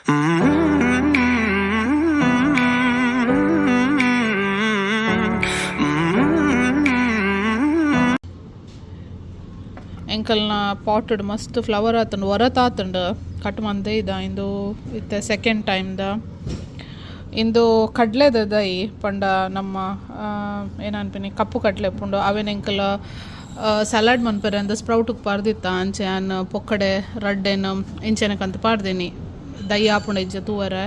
ಎಂಕಲ್ನ ಪಾಟುಡು ಮಸ್ತ್ ಫ್ಲವರ್ ಆತುಂಡು, ಒರತ ಆತುಂಡು. ಕಟ್ ಮಂದೆ ಇದ ಇಂದು ಇತ್ತೆ ಸೆಕೆಂಡ್ ಟೈಮ್ ದ. ಇಂದು ಕಡ್ಲೆದ ದೈ ಪಂಡ ನಮ್ಮ ಏನನ್ಪಿನಿ ಕಪ್ಪು ಕಡಲೆ ಉಪ್ಪುಂಡು. ಅವೆನ್ ಎಂಕಲ ಸಲಾಡ್ ಮನ್ಪೆರೆ ಅಂದ್ ಸ್ಪ್ರೌಟ್ ಪಾರ್ದಿತ್ತ. ಅಂಚೆ ಯಾನ್ ಪೊಕ್ಕಡೆ ರಡ್ಡೆನ್ ಇಂಚೆನಕಂತ ಪಾಡ್ದೀನಿ. ದೈ ಆಪುಂಡು ಇಜ್ಜ ತೂವರೆ.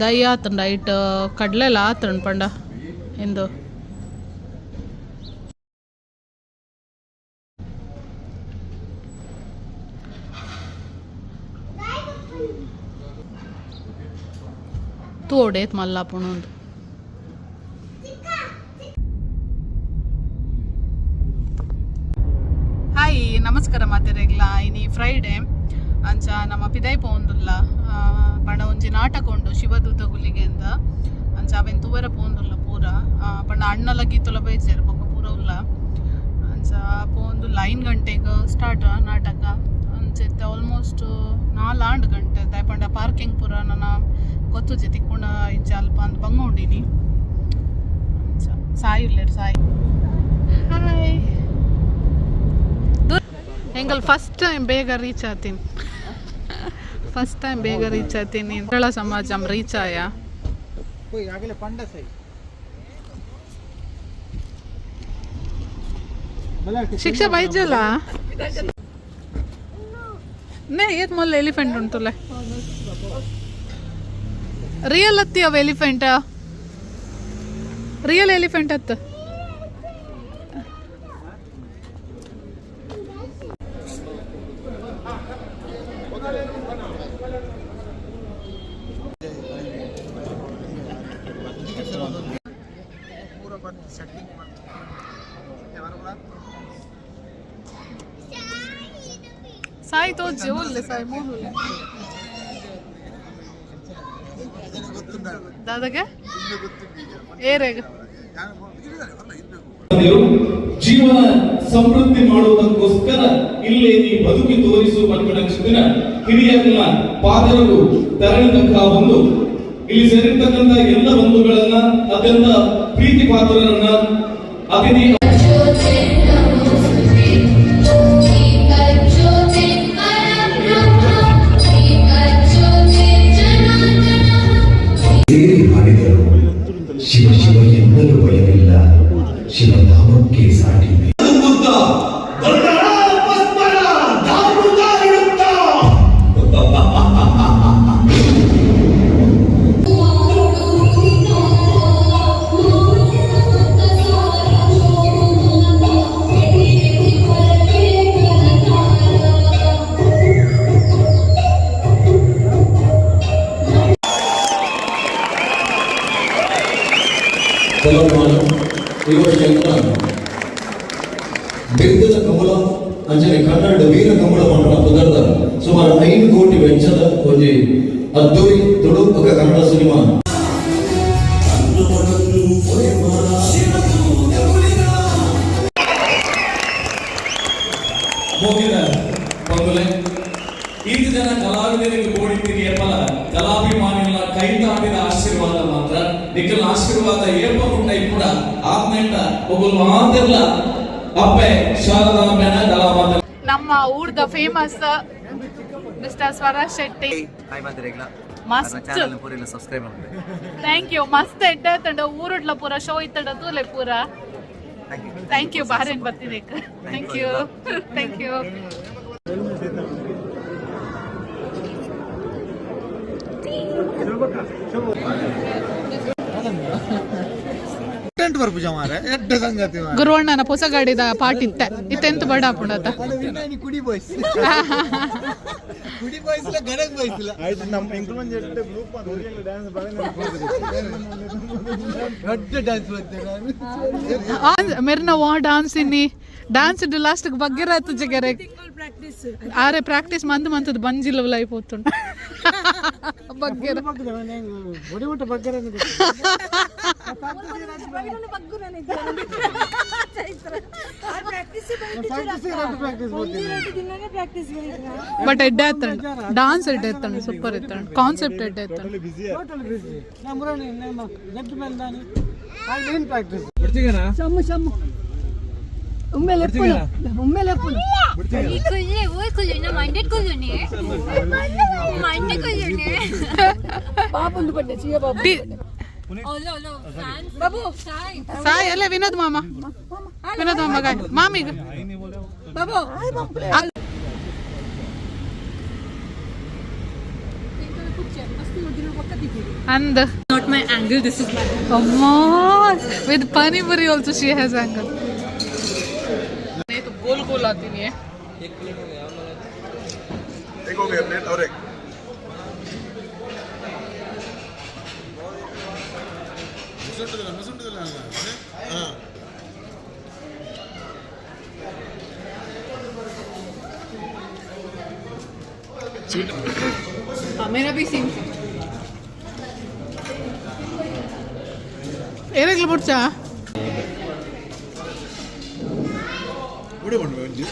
ದೈ ಆತುಂಡು, ಐಟ್ ಕಡ್ಲೆಲ ಆತುಂಡು ಪಂಡ ಇಂದು. ತೂವೊಡು ಏತ್ ಮಲ್ಲ ಆಪುಂಡು ಉಂದು. ಹಾಯ್, ನಮಸ್ಕಾರ ಮಾತೆರೆಗ್ಲ. ಇನಿ ಫ್ರೈಡೆ, ಅಂಚ ನಮ್ಮ ಪಿದಾಯಿ ಪೋವೊಂದುಲ್ಲ. ಪಂಡ ಒಂಜಿ ನಾಟಕ ಉಂಡು ಶಿವದೂತ ಗುಳಿಗೆ ಅಂತ. ಅಂಚ ಅವೆನ್ ತೂವರೆ ಪೋವೊಂದುಲ್ಲ ಪೂರ. ಪಂಡ ಅಣ್ಣಲ ಗೀತೊಲ ಬೈಜೆರ್, ಬೊಕ್ಕ ಪೂರ ಉಲ್ಲ. ಅಂಚ ಪೋವೊಂದುಲ್ಲ. 5 ಗಂಟೆಗ್ ಸ್ಟಾರ್ಟ್ ನಾಟಕ. ಅಂಚ ಇತ್ತೆ ಆಲ್ಮೋಸ್ಟ್ 4 ಆಂಡ್ ಗಂಟೆ. ದಾಯೆ ಪಂಡ ಪಾರ್ಕಿಂಗ್ ಪೂರ ನನ ಗೊತ್ತುಜಿ ತಿಕ್ಕುಂಡ ಇಜ್ಜ ಅಲ್ಪ ಅಂದ್ ಬಂಗ ಉಂಡಿನಿ. ಅಂಚ ಸಾಯಿ ಉಲ್ಲೆರ್. ಸಾಯಿ, ಹಾಯ್. ಎಂಕಲ್ ಫಸ್ಟ್ ಟೈಮ್ ಬೇಗ ರೀಚ್ ಆತೀನಿ. ಫಸ್ಟ್ ಟೈಮ್ ಬೇಗ ರೀಚ್ ಆತೀನಿ. ಕೇರಳ ಸಮಾಜಂ ರೀಚ್ ಆಯ. ಆಗಲೇ ಪಂಡ ಸೈ. ಶಿಕ್ಷಾ ಬೈಜಲ್ಲ ನೇ. ಏತ್ ಮೊಲ್ಲ ಎಲಿಫೆಂಟ್ ಉಂಟುಲೆ. ರಿಯಲ್ ಅತ್ತಿ ಅವ ಎಲಿಫೆಂಟ್, ರಿಯಲ್ ಎಲಿಫೆಂಟ್ ಅತ್ತ. ಸಾಯಿ ತೋಜಿ ಒಲ್ಲೆ ಸಾಯಿ ಮೂಲು ದಾದಾಗೆ ಏರೆಗ್. ಜೀವನ ಸಮೃದ್ಧಿ ಮಾಡುವುದಕ್ಕೋಸ್ಕರ ಇಲ್ಲೇ ನೀ ಬದುಕಿ ತೋರಿಸು ಪನ್ಪಿನ ಹಿರಿಯರನ್ನ ಪಾದರಗು ತರಣಿತಕ್ಕ ಒಂದು ಇಲ್ಲಿ ಸೇರಿರ್ತಕ್ಕಂಥ ಎಲ್ಲ ಬಂಧುಗಳನ್ನ, ಅತ್ಯಂತ ಪ್ರೀತಿ ಪಾತ್ರರನ್ನ, ಅತಿಥಿ ಸೇರಿ ಹಾಡಿದರು, ಶಿವ ಶಿವ ಎನ್ನಲು ಭಯವಿಲ್ಲ, ಶಿವನಾಮಕ್ಕೆ ಸಾಟಿ. ಕಲಮಾನ ಈ ವರ್ಷ ಬಿರ್ದದ ಕಮಲ ಅಂಚನೆ ಕನ್ನಡ ವೀರ ಕಮಲ ಮಂಡಲ ಪುದರ್ದ ಸುಮಾರು 5 ಕೋಟಿ ವೆಚ್ಚದ ಒಂಜಿ ಅದ್ದೂರಿ ತುಳು ಬೊಕ್ಕ ಕನ್ನಡ ಸಿನಿಮಾ. ಮೋಗಿದ ಬಂಧುಲೆ, ಈತ ಜನ ಕಲಾವಿದರಿಗೆ ಬೋಡಿತ್ತೀನಿ ಏಪಲ ಕಲಾಭಿಮಾನಿಗಳ ಕೈತಾಟಿದ ಆಶೀರ್ವಾದ ಮಾತ್ರ. ನಿಖಲ್ ಆಶೀರ್ವಾದ ಏಪ ಮುಟ್ಟ ಕೂಡ ಆತ್ಮೆಂಟ ಒಬ್ಬರು ಮಾತೆಲ್ಲ ಅಪ್ಪೆ ಶಾರದಾಂಬೆನ ಕಲಾಮಾತ. ನಮ್ಮ ಊರ್ದ famous mister Swaraj Shetty. Hi ಮಾತೆರೆಗ್ಲ. ಮಸ್ತ್. ಚಾನಲ್ ಪೂರೆಲ್ಲ ಸಬ್ಸ್ಕ್ರೈಬ್ ಮಾಡ್ತಾರೆ. Thank you. ಮಸ್ತ್ ಎಡ್ಡೆ ಆತಂಡ. ಊರುಡ್ಲ ಪೂರ ಶೋ ಇತ್ತಡ ತೂಲೆ ಪೂರ. Thank you. Thank you. ಬಾರೇನ್ ಬರ್ತೀನಿ. Thank you, thank you. Tent ಬರ್ಪುಜ ಮಾರೆ, ಎಡ್ಡೆ ಸಂಗತಿ ಮಾರೆ. ಗುರುವಣ್ಣನ ಹೊಸ ಗಾಡಿದ ಪಾಟ್ ಇತ್ತೆ ಇತ್ತೆಂತ ಬಡ ಆಪುಂಡತ. ಕುಡಿ ಬಾಯ್ಸ್, ಕುಡಿ ಬಾಯ್ಸ್ ಇಲ್ಲ, ಗಡಗ್ ಬಾಯ್ಸ್ ಇಲ್ಲ. ಆಯ್ತು, ನಮ್ಮ ಇಂಕ್ರೂಮೆಂಟ್ ಎಡ್ಡೆ ಗ್ರೂಪ್ ಡ್ಯಾನ್ಸ್ ದೊಡ್ಡ ಡ್ಯಾನ್ಸ್ ಬರ್ತೇನೆ. ಮೆರ್ನ ವಾ ಡಾನ್ಸ್ ಇನ್ನಿ డాన్స్ ಲಾಸ್ಟ್ ಬಗ್ಗೆರಾತು ಜಗರೆ ಆರೆ ಪ್ರಾಕ್ಟೀಸ್ ಮಂತ್ ಮಂತದ ಬಂಜಿಲ್ಲ అయిపోతుండు ಬಗ್ಗೆರ. ಬಡಿ ಊಟ ಬಗ್ಗರ. ಬಟ್ ಎಡ್ಡೆ ಆತಂಡ್ ಡಾನ್ಸ್ ಎಡ್ಡೆ ಎತ್ತಂಡು, ಸೂಪರ್ ಇತ್ತಂಡು, ಕಾನ್ಸೆಪ್ಟ್ ಎಡ್ಡೆ ಎತ್ತಂಡು. ಕುಲ್ಲೆ ಓಯ್ ಕುಲ್ಲೆ ನಾ ಮಂಡೆಟ್ ಕುಲ್ಲುನೆ ಮಂಡೆ ಕುಲ್ಲುನೆ. ಓಲೋ ಓಲೋ ಫ್ಯಾನ್ಸ್ ಬಾಬು ಸಾಯ್. ಸಾಯ್ ಅಲ್ಲೇ ವಿನೋದ್ ಮಾಮ, ವಿನೋದ್ ಮಾಮ ಗಾಯ್ ಮಾಮಿಗ Babu. And Not my angle, this is my ಅಮ್ಮ, with pani puri also she has angle. नहीं तो गोल गोल आती नहीं है. एक हो गया प्लेट और एक. मेरा भी सेम. ಏನಾಗ್ಲಿ ಬುಡ್ಚಾ. बड़े बन जी.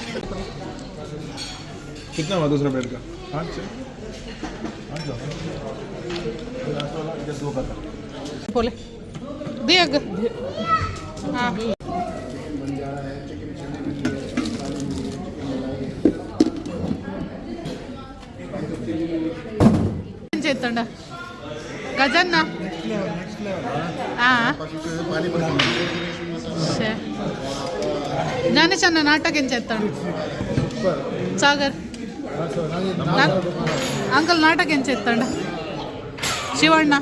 कितना हुआ दूसरा प्लेट का? पाँच छः पाँच. लास्ट वाला इधर दो का था. बोले दियग. हाँ, చేస్తుండ గజన్న. జ్ఞానేశ్ అన్న, నాటకం ఏం చేస్తాడు? సాగర్ అంకుల్, నాటకం ఏం చేస్తాడు? ಶಿವಣ್ಣ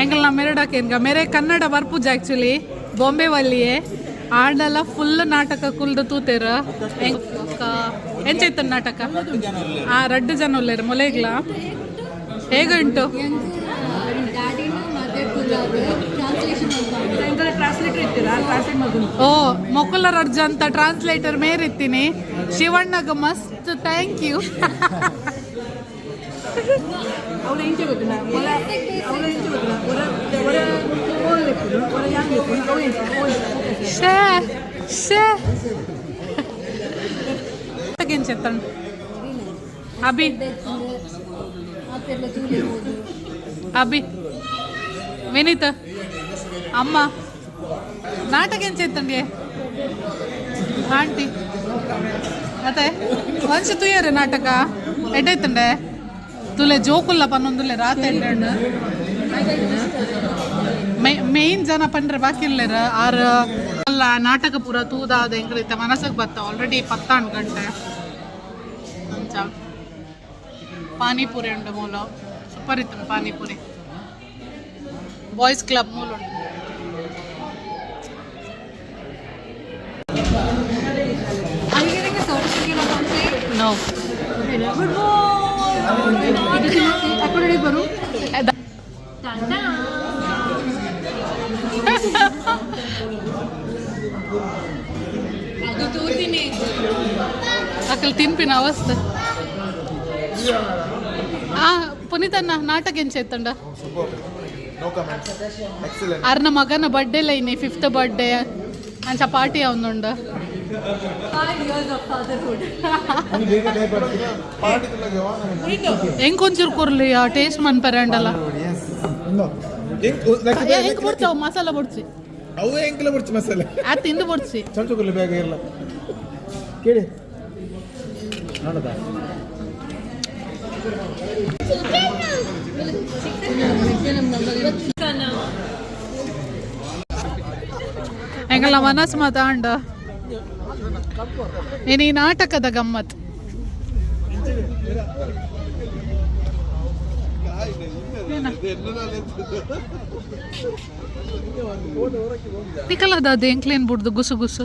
ಎಂಕಲ್ ನಾ ಮೆರಡಾಕೇನ್ಗ ಮೇರೆ ಕನ್ನಡ ಬರ್ಪುಜ. ಆಕ್ಚುಲಿ ಬಾಂಬೆ ವಲ್ಲಿಯೇ ಆಂಡಲ ಫುಲ್ ನಾಟಕ ಕುಲ್ದು ತೂತೇರ. ಎಂಚೈತನ್ ನಾಟಕ? ಆ ರಡ್ಡು ಜನ ಉಲ್ಲೇರು. ಮೊಲೆಗ್ಲ ಹೇಗುಂಟು? ಓ ಮೊಕುಲರ್ ಅರ್ಜ ಅಂತ ಟ್ರಾನ್ಸ್ಲೇಟರ್ ಮೇರಿತ್ತೀನಿ. ಶಿವಣ್ಣಗ ಮಸ್ತ್ thank you. ಅವಳು ಇಂಚೆ ಗೊತ್ತಿಲ್ಲ, ಅವಳು ಇಂಚೆ ಗೊತ್ತಿಲ್ಲ. ಹೊರ ಹೊರ ಓದಲಿಕ್ಕೆ ಹೊರ ಯಾಂಗ್ ಅವಳು ಶೇ ಶೇ చెప్తాను. అభి, అభి, వినీత్ అమ్మ, నాటకం చేస్తండి. ಆಂಟಿ ಅತ್ತೆ, ಒಂಚ ತುಯ್ಯರೆ ನಾಟಕ ಎಡ್ಡೈತಂಡೆ. ತುಲೆ ಜೋಕುಲ್ಲ ಪನ್ನೊಂದುಲ್ಲೆ ರಾತ್ ಎಡ್ಡೆ. ಮೇನ್ ಜನ ಪಂಡ್ರೆ ಬಾಕಿ ಇಲ್ಲೇರ ಆರ್ ಅಲ್ಲ. ನಾಟಕ ಪೂರ ತೂದಾದ ಎಂಕಲಿತ್ತ ಮನಸ್ಸಿಗೆ ಬತ್ತ. ಆಲ್ರೆಡಿ 10 ಗಂಟೆ. ಅಂಚ ಪಾನಿಪುರಿ ಉಂಡು ಮೂಲ. ಸೂಪರ್ ಇತ್ತು ಪಾನಿಪುರಿ. ಬಾಯ್ಸ್ ಕ್ಲಬ್ ಮೂಲ ಉಂಡು. Are you getting a certificate or something? No. Good boy. ಬರು. Ta-da. ಅದು ತೂತೀನಿ. ಅಕಲ್ ತಿನ್ಪಿನ ಅವಸ್ಥೆ. ಆ ಪುನೀತಣ್ಣ, ನಾಟಕ ಎಂಚ ಎತ್ತಂಡ? No comments, excellent. ಅರ್ನ ಮಗನ ಬರ್ಡೇ ಲೈನಿ, ಫಿಫ್ತ್ ಬರ್ಡೇ. ಅಂಚ ಪಾರ್ಟಿ ಅವನುಂಡು. 5 years of fatherhood. ಹೆಂಗ್ ಒಂಚೂರು ಕೊರ್ಲಿ, ಆ ಟೇಸ್ಟ್ ಮನ್ಪೆರಂಡಲ್ಲ. ಹೆಂಗ್ ಬೊಡ್ಚಿ ಮಸಾಲ ಬೊಡ್ಚಿ. ಅವು ಎಂಕಲ ಬುಡ್ಚಿ ಮಸಾಲೆ. ಆ ತಿಂದು ಬೊಡ್ಚಿ. ಚಮಚ ಬ್ಯಾಗ್ ಇರಲ್ಲ ಕೇಳಿ ನೋಡದಾ. ಎಂಕಲ್ನ ಮನಸ್ ಮಾತಾಂಡ ಏನ್ ಈ ನಾಟಕದ ಗಮ್ಮತ್. ನಿಕಲದ ಅದು ಎಂಕ್ಲೇನ್ ಬುಡ್ದು ಗುಸು ಗುಸು.